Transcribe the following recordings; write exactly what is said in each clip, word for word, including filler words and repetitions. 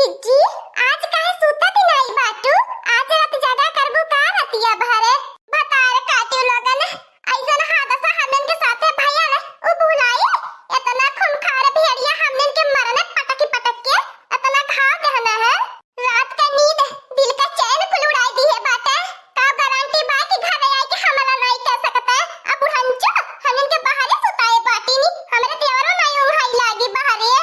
चिच्ची, आज काहे सुतत नाई बाटू? आज रात जागा करबू का रतिया भरे? भतार काटियो लोगन, अइसन हादसा हमन के साथे भयल, उ भुलाई? एतना खूंखार भेड़िया हमन के मरने पटक पटक के एतना घाव देहना है। रात का नींद, दिल का चैन कुल उड़ाई दिहे बाटे। का गारंटी बा कि घरे आइके हमला नाई कह सकते? अब बुढ़ंचो, हमन के बाहरे सुताए बाटी नी, हमरे देवरो नाई उंघाई लागी बाहरे।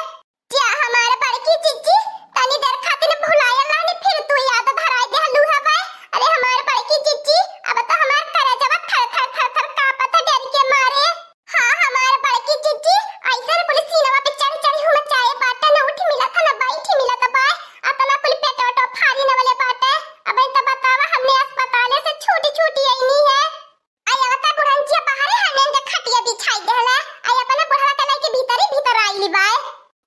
जा हमार बड़की जिज्जी, तनी देर खातिर भुलायल रहनी, फिर तू याद धराई देहलू हवे। अरे हमार बड़की जिज्जी, अब तो हमार करेजवा थर थर थर थर कांपत है डर के मारे। हाँ हमार बड़की जिज्जी, अइसन कुल सीनवा पे चढ़ चढ़ हुमचाए बाटे, न उठ मिलत है न बैठ मिलत बा। अतना कुल पेट ओटो फारी नवले बाटे। अब तो बतावा हमने अस्पताले से छूटी छूटी अइनी है। आई अवता बुढ़ंचिया बाहरे हमें के खटिया बिछाई देहला। आई अपना बुढ़वा के लेके भीतरी भीतर आइली बाय।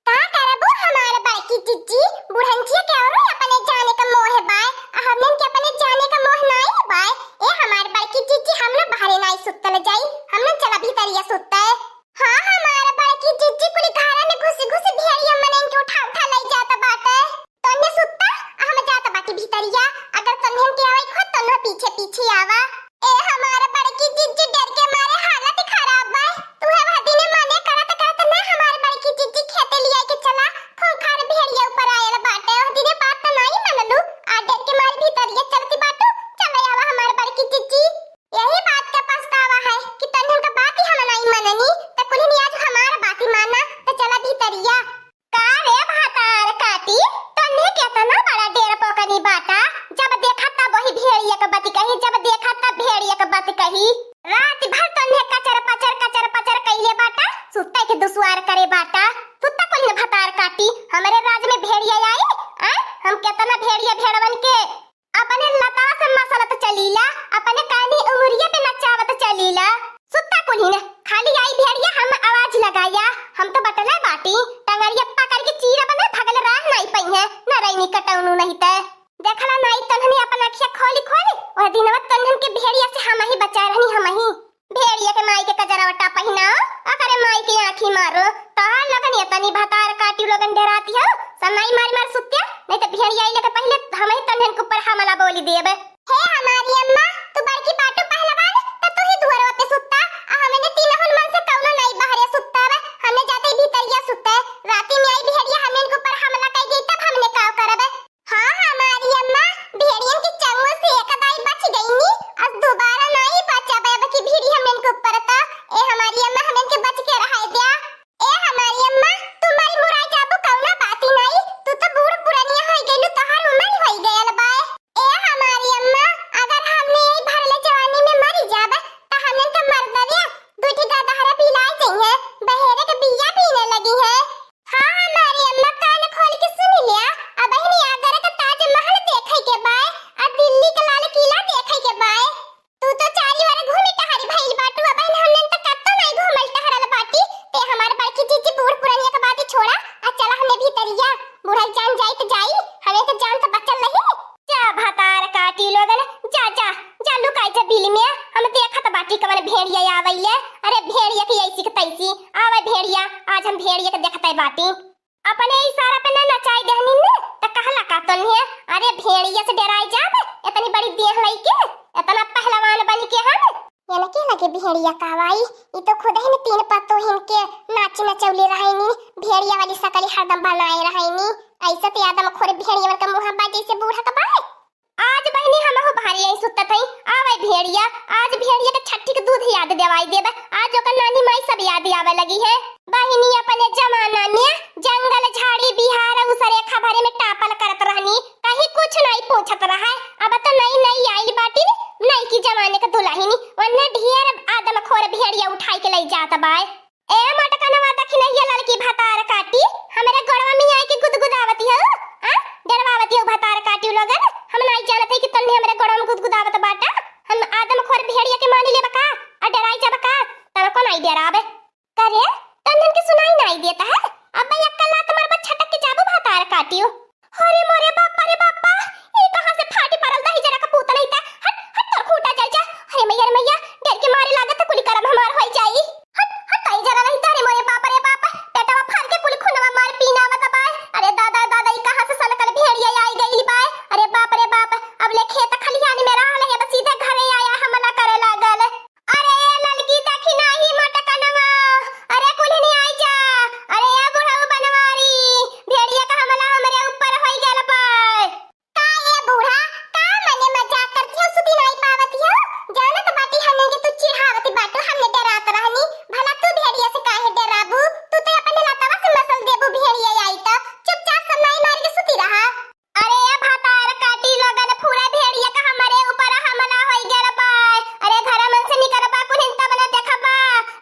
का करबू हमार बड़की जिज्जी, बुढ़ंचिया के औरो अपने जाने का मोह बाय, आ हमन के अपने जाने का मोह नाई बाय। ए हमार बड़की जिज्जी, हम ना बाहरे नाई सुतल जाई, हम ना चला भीतरिया सुतल। हाँ हमार बड़की जिज्जी, कुली घरा में घुसी घुसी भेड़िया मनन के उठा उठा लई जात बाटे। तन्ने सुत्ता, आ हम जात बाटी भीतरिया। अगर तन्ने हमके आवे खो, तन्ने पीछे पीछे आवा। ए हमार बड़की जिज्जी, डर के मारे हालत खराब बा। तू है वह दिने मने करत करत ना हमार बड़की जिज्जी खेते लिया के चला। खूंखार भेड़िया ऊपर आयल बाटे। वह दिने बात त नाई मनलू। आ डर के मारे भीतरिया चलती बाटू। चले आवा हमार बड़की जिज्जी। यही बात का पछतावा है कि तन्ने का बात ही हम नाई मननी, त कुलिन आज हमार बात ही माना, त चला भीतरिया। का रे भातार काटी, तन्ने केतना बड़ा डेर पोकनी बाटा, जब देखा तब वही भेड़िया के बति कही, जब देखा तब भेड़िया के बति कही। रात भर तन्ने कचर पचर, कचर पचर कइले बाटा, सुत्ते के दुसवार करे बाटा। सुत्ता कुलिन भातार काटी, हमरे राज में भेड़िया आई, आ? हम केतना भेड़िया भेड़वन के अपने लतावा से मसलत चलीला, अपने कानी उंगरिया पे नचावत चलीला। सुत्ता कुलिन, खाली आई भेड़िया हम आवाज लगाया, हम तो बटले बाटी, टंगरिया पकड़ के चीरा बने भगल राह नाई पइहे, न रैनी कटौनू नहीं ते। देखला नाई तन्हनी अपन अखिया खोली खोली, वह दिनवा तन्हन के भेड़िया से हम ही बचा रहनी, हम ही। भेड़िया के माई के कजरवटा पहिनाओ, ओकरे माई के आँखी मारो। तोहार लोगन एतनी भतार काटी लोगन डेराती हो, सन्नाई मारी मार सुत्या, नहीं तो भेड़िया अइले के पहिले हम ही तन्हन के ऊपर हमला बोली देब। हे हमारी अम्मा, तू बड़की बाटू पहलवान, त तू ही दुअरवा पे सुत्ता, आ हमने तीनहुन मन से कौनो नाई बहरे सुत्ता बे, हमने जाते ही भीतरिया सुत्ते। राती में आई भेड़िया हमने के ऊपर हमला कई गई, तब हमने का करबे? हाँ हमारी अम्मा, भेड़ियन के चंगुल से एक दाई बच गईनी, अस दोबारा नाई बचबे अब की भीड़ी हमन के ऊपर त। ए हमारी अम्मा, हमन के बच के रहाए द्या। ए हमारी अम्मा, तू मरी मुराई जाबू कौना बाती नाई, तू तो बूढ़ पुरनिया होई गइलू, तोहार उमर होई गयल बाय। ए हमारी अम्मा, अगर हमने यही भरले जवानी में मरी जाबे, त हमन के मर दरिया, दू ठी गदहरा बिलाई जइहे, बहेरे के बिया बीने लगी है। हाँ, हमारी अम्मा, कान खोल के सुन लिया। अबहिनी आगरा का ताजमहल देखे के बाय, आ दिल्ली का लाल किला देखे के बाय। तू तो चारी ओर घूमी टहरी भइल बाटू, अबहिन हमन त कत्तो नाई घूमल टहरल बाटी। ते हमार बड़की जीजी बूढ़ पुरनिया का बात छोड़ा, आ चला हमने भीतरिया। बूढ़ा जान जाई त जाई, हमें तो जान तो बचल रही। जा भतार काटी लोगन, जा, जा, जा लुकाई जा बिल में, हम देखत बाटी कवन भेड़िया आवैले। अरे भेड़िया की ऐसी के तैसी, आवे भेड़िया, आज हम भेड़िया के देखते बाटी। अपने इशारा पे ना नचाई देहनी ने, त कहला का तन्हे, अरे भेड़िया से डराई जाब, इतनी बड़ी देह लइके, इतना पहलवान बनी के हम। ये न के लगे भेड़िया कहवाई, ई तो खुद ही न तीन पतोहिन के नाच नचौले रहैनी, भेड़िया वाली सकली हरदम बनाए रहैनी। ऐसे तो आदमखोर भेड़िया का मुँह बा जैसे बूढ़ा का बाय। आज बहिनी हमहू भारी आई सुत्तत हई, आवे भेड़िया, आज भेड़िया के छठी के दूध याद देवाई देबे, आज ओकर नानी माई सब याद आवे लगी है। बहिनी अपने जमाना में जंगल झाड़ी बिहार उसरे खबरे में टापल करत रहनी, कहीं कुछ नहीं पूछत रहे, अब तो नई नई आइल बाटी, नई की जमाने के दुल्हनी, वन्ने ढेर आदमखोर भेड़िया उठाई के लई जात बाय। ए मोटकनवा दखिनहिया ललकी भतार काटी, हमरे गोड़वा में आई के गुदगुदावती हो, आ? डरवावती हो भतार काटी लोगन, हम नाई जानत है कि तन्ने हमरे गोड़वा में गुदगुदावत बाटा, हम आदमखोर भेड़िया के मानी लेबा का, आ डराई जाबा का, तनको नाई डरावे। करे, तन्नन के सुनाई नाई देता है, अब एक लात मारबा छटक के जाबू भतार काटियो। अरे मोरे बापा रे बापा, ई कहाँ से फाटी परल दही जरा का पूत नहीं ता? हट, हट तोर खूंटा जल जा। अरे मैया रे मैया, डर के मारे लागत है कुली करम हमार होई जाई। हट, हट तई जरा नहीं ता रे मोरे बापा रे बापा, पेटवा फाड़ के कुली खूनवा मार पीना आवत बाय। अरे दादा दादा, ई कहाँ से सनकल भेड़िया आई त चुपचाप सब नाई मार के सुती रहा। अरे ए भतार काटी लोगन, पूरा भेड़िया का हमरे ऊपर हमला होई गल बा। अरे घर मन से निकरबा कुल तब न देखबा।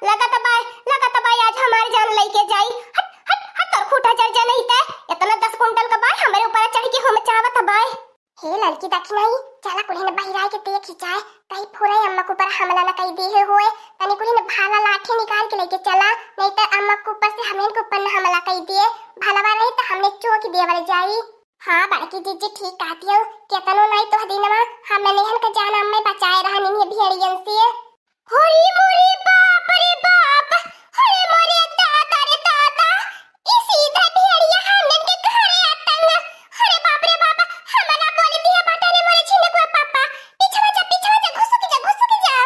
लगत बा, लगत बा आज हमार जान लइके जाई। हट, हट, हट, तोर खूटा जर जा नहीं ते। इतना दस कुंटल का बा हमरे ऊपर चढ़ के हम चाहत बा। हे लड़की दखिनाई, चला कुल्हिन बहिराय के देखी जाए, कहीं फुरई अम्मा के ऊपर हमला न कई दिहे होए, तनी कुल्हिन भाला लाठी निकाल के लेके चला, नहीं तो अम्मा के ऊपर से हमन के ऊपर न हमला कई दिए, भलवा रही तो हमने चोक देवल जाई। हाँ बड़की जीजी ठीक कहती हो, केतनो नहीं तो दिनवा हमने नेहन के जान अम्मा बचाए रहनी है भेड़ियन से। हरी मोरी बाप रे बाप, हरे मोरे दादा रे दादा, ई सीधा भेड़िया हमन के घरे आतंग। हरे बाप रे बाप, हमला बोल दिया बाटा रे मोरे झिनकुआ पापा। पीछवा जा, पीछवा जा, घुसुक जा, घुसुक जा।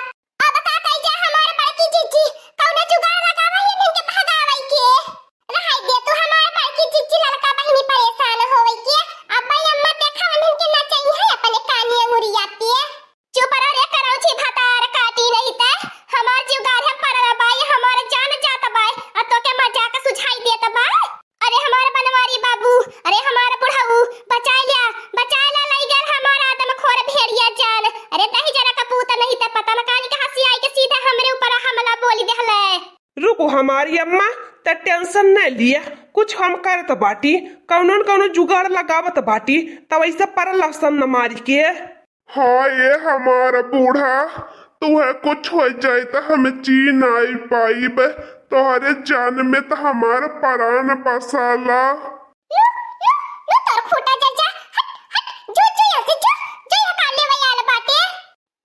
अब का कई जा हमार बड़की जीजी, कौनो जुगाड़ लगावा ये इनके भगावे के। रहाई दे तू हमार बड़की जीजी ललका बहिनी परेशान होवे के। अब भाई अम्मा देखा उन्हन के नचई है अपने कानी अंगुरिया पे। चुप रह रे करौछी भतार काटी नहीं ते, हमार जुगाड़ है परल बाई, हमार जान जात बाई, आ तोके मजाक सुझाई देत बाई। अरे हमार बनवारी बाबू, अरे हमार बुढ़ऊ, बचाई लिया, बचाई ला, लई गल हमार आदमखोर भेड़िया जान। अरे दही जरा का पूत नहीं ते पता न कानी कहाँ से आई के सीधा हमरे ऊपर हमला बोली देहले। रुको हमारी अम्मा, त टेंशन न लिया, कुछ हम करत बाटी, कौनो न कौनो जुगाड़ लगावत बाटी, तब ऐसे परल लहसन न मारी के। हाँ ये हमार बूढ़ा, तुहे कुछ हो जाए त हम जी नाई पाइब, तोहरे जान में त हमार प्राण बसाला। लो, लो, लो तोर खूटा जर जा, हट, हट, जो, जो यहाँ से, जो, जो यहाँ का लेवे आल बाटे।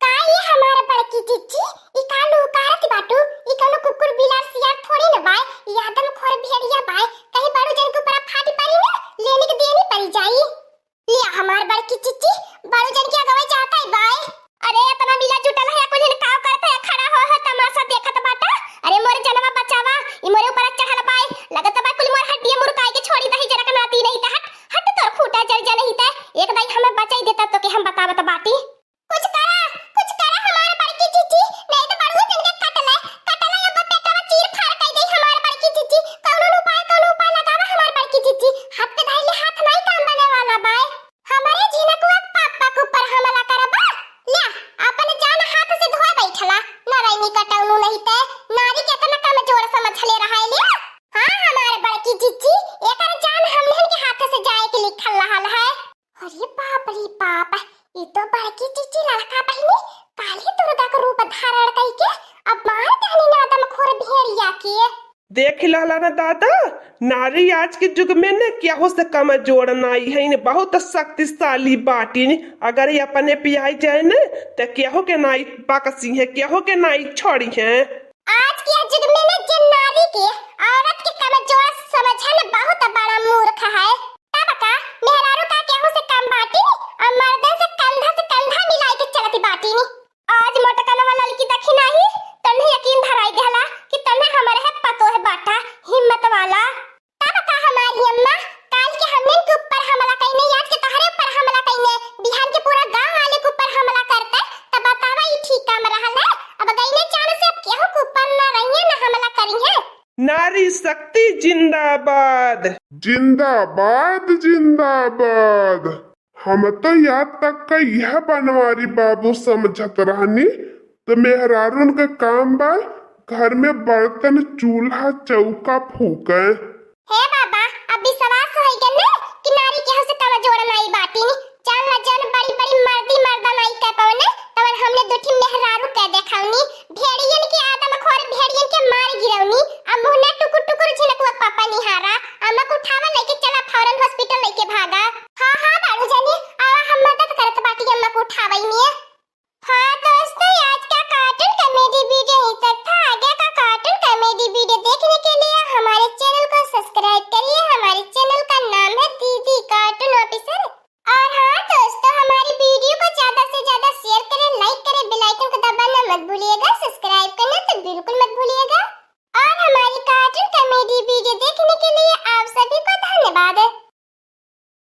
का ये हमार बड़की जिज्जी, ई का लुकारत बाटू? ई कौनो कुकुर बिलार सियार थोड़ी न बाय, ई आदमखोर भेड़िया बाय। कहीं बड़ू जन के ऊपर फाटी पड़ी ना, लेनी के देनी पड़ी जाई। लिया हमार बड़की जिज्जी, बड़ू जन के अगवे जाता है बाय। अरे इतना मिला जुटल है, कुल इनका करत है, खड़ा हो है तमाशा देखत बाटा। अरे मोर जनवा बचावा, ई मोरे ऊपर चढ़ल बाय। लगत बा कुल मोर हड्डिया मुरकाई के छोड़ी दही जरा के नाती नहीं त हट, हट तोर खूटा जर जा नहीं त। एक दाई हमें बचाई देता तो के हम बतावत बाटी। कुछ करा, कुछ करा हमार बड़की जिज्जी, नहीं तो बड़ुआ जन के कटले, कटले अब पेटवा चीर फाड़ कई दे हमार बड़की जिज्जी। कौनो उपाय, कौनो उपाय लगावा हमार बड़की जिज्जी। हाथ पे धइले हाथ नहीं काम बने वाला बाय। हमारे झिनकुआ पापा के ऊपर हमला करबा? ल्या, अपन जान हाथ से धोए बैठला। नारायणी कटौनू नहीं ते, नारी के इतना कमजोर समझले रहा है ल्या। हाँ हमार बड़की जिज्जी, एकर जान हमहन के हाथ से जाए के लिखल रहल है। अरे बाप रे बाप, ई तो बड़की जिज्जी ललका बहिनी काली दुर्गा के रूप धारण कई के अब मार देहनी ना आदमखोर भेड़िया के। देख लहला ना दादा, नारी आज के जुग में न केहू से कमजोर नाई है, न बहुत शक्तिशाली बाटिन। अगर ये अपने पियाई जाए न त केहू के नाई बकसी है, केहू के नाई छोड़ी है। आज के जुग में न जे नारी के औरत के कमजोर समझन बहुत बड़ा मूर्ख है। तब का मेहरारू का केहू से कम बाटी, और मर्दन से कंधा से कंधा मिलाई के चलती बाटी नी। आज मोटकनवा ललकी दखिनाही, तन्हे यकीन धराई देहला कि तन्हे हमरे है पतोह बाटा, हिम्मत वाला। तब का हमारी अम्मा, काल के हमने के ऊपर हमला कइने, आज के तोहरे ऊपर हमला कइने, बिहान के पूरा गांव वाले के ऊपर हमला करते, तब बतावा ई ठीक काम रहल है? अब गइने जान से अब केहू के ऊपर ना रहिए, ना हमला करिए। नारी शक्ति जिंदाबाद। जिंदाबाद, जिंदाबाद। हम तो याद तक का यह बनवारी बाबू समझत रहनी, त मेहरारून का काम बा घर में बर्तन, चूल्हा, चौका फूके। हे बाबा, अब विश्वास होई गए ना कि नारी केहू से कमजोर नाई बाटी। जान ला जान बड़ी बड़ी मर्दी मर्दा नाई कह पवने, तवन हमने दुठी मेहरारू कह देखावनी। भेड़ियन के आदमखोर भेड़ियन के मार गिरवनी। अब मुहना टुकुर टुकुर झिनकुआ पापा निहारा। अम्मा को उठावा लेके चला फौरन हॉस्पिटल लेके भागा। हाँ, हाँ, बाड़ू जानी, आवा हम मदद करत बाटी अम्मा को उठावई में। हाँ दोस्तों, आज का कार्टून कॉमेडी वीडियो यहीं तक था। आगे का कार्टून कॉमेडी वीडियो देखने के लिए हमारे चैनल को सब्सक्राइब करिए। हमारे चैनल का नाम है दीदी कार्टून ऑफिसर। और हाँ दोस्तों, हमारी वीडियो को ज्यादा से ज्यादा शेयर करें, लाइक करें, बेल आइकन को दबाना मत भूलिएगा, सब्सक्राइब करना तो बिल्कुल मत भूलिएगा। और हमारी कार्टून कॉमेडी वीडियो देखने के लिए आप सभी को धन्यवाद।